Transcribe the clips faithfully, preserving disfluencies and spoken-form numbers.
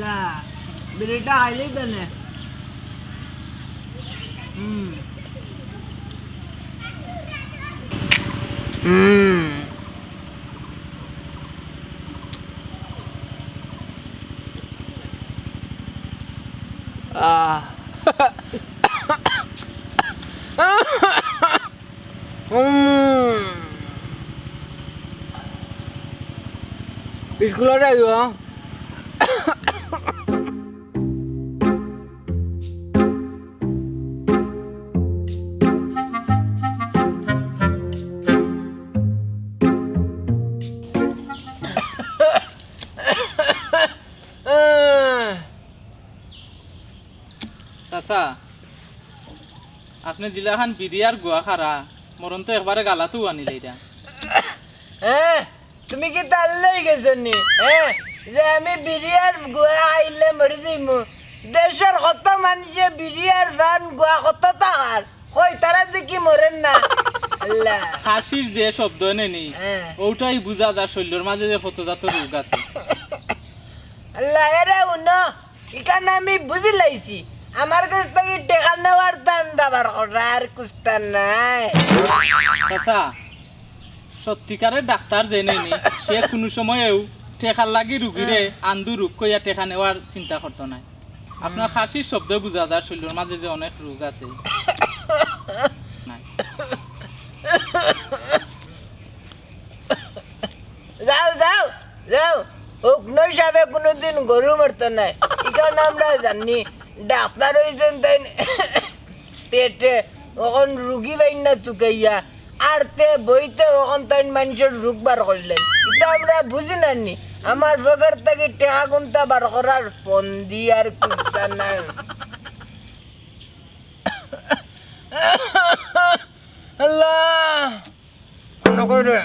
লা, বিড়িটা খাইলেই তো নে। হুম। হুম। আহ। হুম। স্কুলে যাইও। চাচা, আপনে জিলাখান বিড়ি আর গুয়া খারা, মরণ তো একবারে গালাতউ আনিলাইরা। হ্যাঁ, তুমি কিতা আল্লাহ গেছো নি? হ্যাঁ, যে আমি বিড়ি আর গুয়া খাইলে মরি যাইমু। দেশর কত মানষে বিড়ি আর পান গুয়া কত তা খার। কই তারা দেখি মরের না। আল্লাহ। খাসির যে শব্দ নেনি, হ্যাঁ। ওটাই বুঝা যায় শরীলর মাঝে যে কত জাতর রোগ আছে। আল্লাহ, এরে উনো, ইখান আমি বুঝিলাইছি। আমার গেছ থাকি টেকা নেওয়ার ধান্দা বার কররা, আর কুস্তা নাই। চাচা, সত্যিকারের ডাক্তার যে নেনি, সে কুনু সময়ও টেকার লাগি রুগীরে আন্দু রোগ কইয়া টেকা নেওয়ার চিন্তা করতো নায়। আপনার খাসির শব্দে বুঝা যায় শরীলর মাঝে যে অনেক রোগ আছে। নাই। যাও, যাও, যাও। হুকনো সাবে কুনুদিন গরু মারতা নায়। ইখান আমরা জানি। ডাক্তার অইছইন তাইন টেটে, অখন রুগী বাইন না তুকাইয়া। আর তে বইতে অখন তাইন মানষর রোগ বার করলেন। ইতা আমরা বুঝি না নি। আমার পকেট থাকি টেকা কুন্তা বার করার ফন্দি আর কুন্তা নাই। আল্লাহ। মনে করে।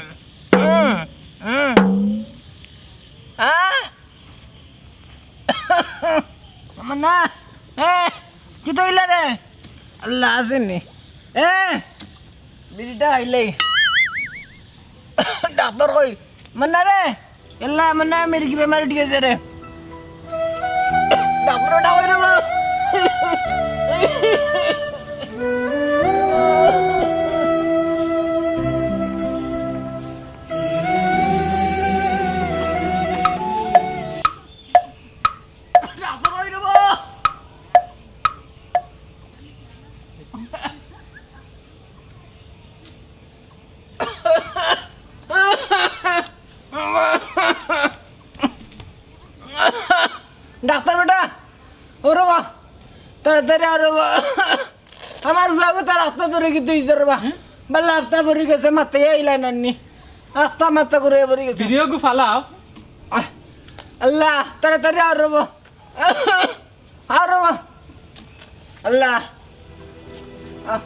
হুম, হুম। আহ? আমার না। এ, কিতা অইলা রে? আল্লাহ আছে নি? এ, বিড়িটা খাইলেই। ডাক্তার কই? মান্না রে। আল্লাহ, মান্না, মেরে কি বেমার উঠি গেছে রে? ডাক্তার ওটা কই রে বাবা? ডাক্তার বেটা, ও রে বা, তাড়াতাড়ি আও রে বা। আমার বাবু তার আস্তা ধরে কি তুই ধরে বা? বাল্লা আস্তা পড়ি গেছে, মাথায় আইলা নান্নি। আস্তা মাথা করে পড়ি গেছে। ভিডিও গু ফালাও। আহ, আল্লাহ, তাড়াতাড়ি আও রে বা। আরো আল্লাহ। আহ।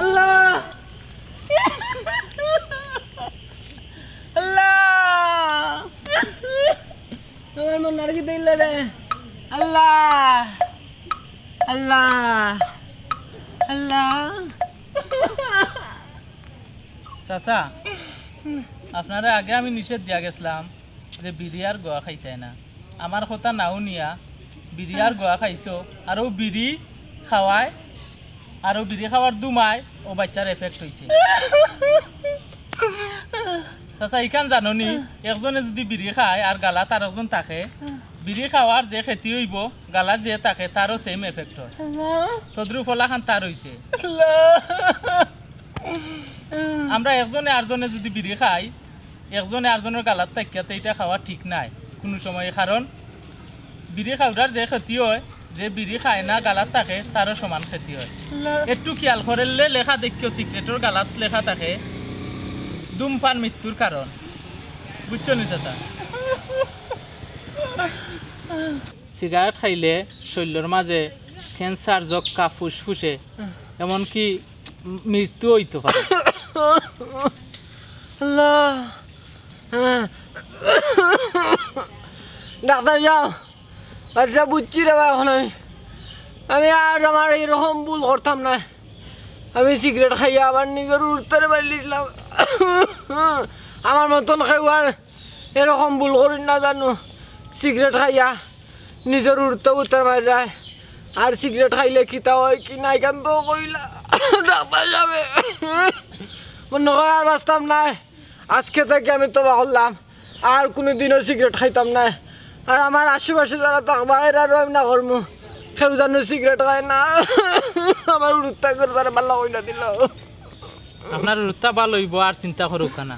আল্লাহ। আল্লাহ। আমার মন আর কি দিল রে? আল্লাহ, আল্লাহ, আল্লাহ। চাচা, আপনারে আগে আমি নিষেধ দিয়া গেছলাম যে বিড়ি আর গুয়া খাইতায় না। আমার কথা না হুনিয়া বিড়ি আর গুয়া খাইছো, আর অউ বিড়ি খাওয়ায়, আর অউ বিড়ি খাওয়ার ধুমায় অউ বাইচ্চার effect অইছে। চাচা, ইখান জানো নি, একজনে যুদি বিড়ি খায় আর গালাত আরকজন থাকে, বিড়ি খাওয়ার যে ক্ষতি অইবো, গালাত যে থাকে, তারও same effect অয়। তদ্রুপ অলাখান তার অইছে। আমরা একজনে আরজনে যুদি বিড়ি খাই, একজনে আরজনর গালাত থাকিয়া, তে ইটা খাওয়া ঠিক নায় কুনু সময়ে, কারণ বিড়ি খাওয়ার যে ক্ষতি অয়, যে বিড়ি খায় না, গালাত থাকে, তারও সমান ক্ষতি অয়। একটু খিয়াল করলে লেখা দেখিও, সিগারেটর গালাত লেখা থাকে, "ধূমপান মৃত্যুর কারণ।" বুঝছো নি চাচা? সিগারেট খাইলে শরীলর মাঝে cancer, যক্ষ্মা, ফুসফুসে, এমনকি মৃত্যু অইতো পারে। আল্লাহ। ডাক্তার যাও, আচ্ছা, বুঝছি রে বা, এখন আমি, আমি আর আমার এইরকম ভুল করতাম না। আমি সিগারেট খাইয়া আমার নিজর উরুত্তারে মারিলিছলাম। আমার মতন কেউ আর এরকম ভুল করির না জানো, সিগারেট খাইয়া নিজর উরুত্তা উত্তর মারি যায়। আর সিগারেট খাইলে কিতা অয় কি না, ইখান তো কইলা ডাক্তার সাবে। মনে কয় আর বাঁচতাম নায়। আজকে থাকি আমি তওবা করলাম, আর কুনুদিনও সিগারেট খাইতাম নায়। আর আমার আশেপাশে যারা থাকবা, এরারেও আমি না করমু, কেউ জানো সিগারেট খায় না। আমার উরুত্তা করে তারা বালা কইলা দিল। আপনার উরুত্তা বালা অইবো, আর চিন্তা করউক্কা না।